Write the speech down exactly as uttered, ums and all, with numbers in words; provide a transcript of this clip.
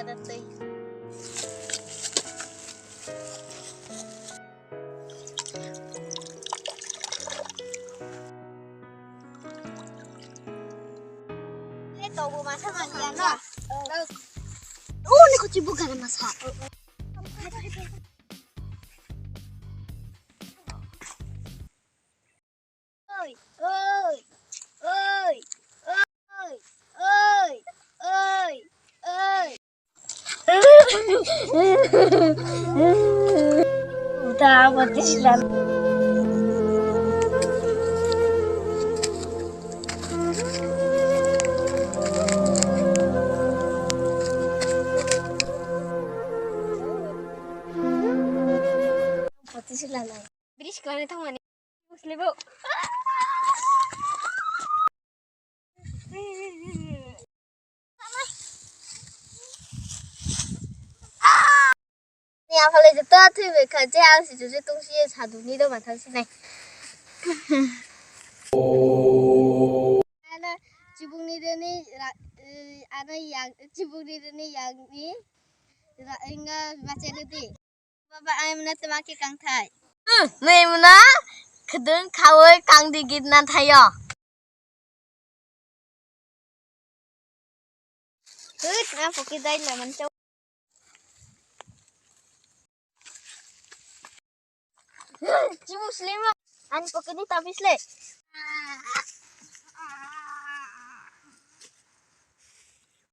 Tei. Ini kau masa masa na. Oh, ini kucing bukan masa. Oi, oi, oi, oi, oi, oi, oi, oi. Udah, apa sih, Lan? Apa sih, Lan? Bridge kau ni tahu mana? Muslim bu. Ni aphale joto thwi bai kha, je ang si je tong si saduni do mathang si nai. Ana chibung ni de ni ra-, eh, ana yang, chibung ni de ni yang ni ra-, inga bacha de di. Baba, ai muna tama khe kangthai. Hmm, mui muna khudung khaui kangdi git na thaio. Hut, na poki dai la man chau. Chibu slimo. Ani poki ni tapis le.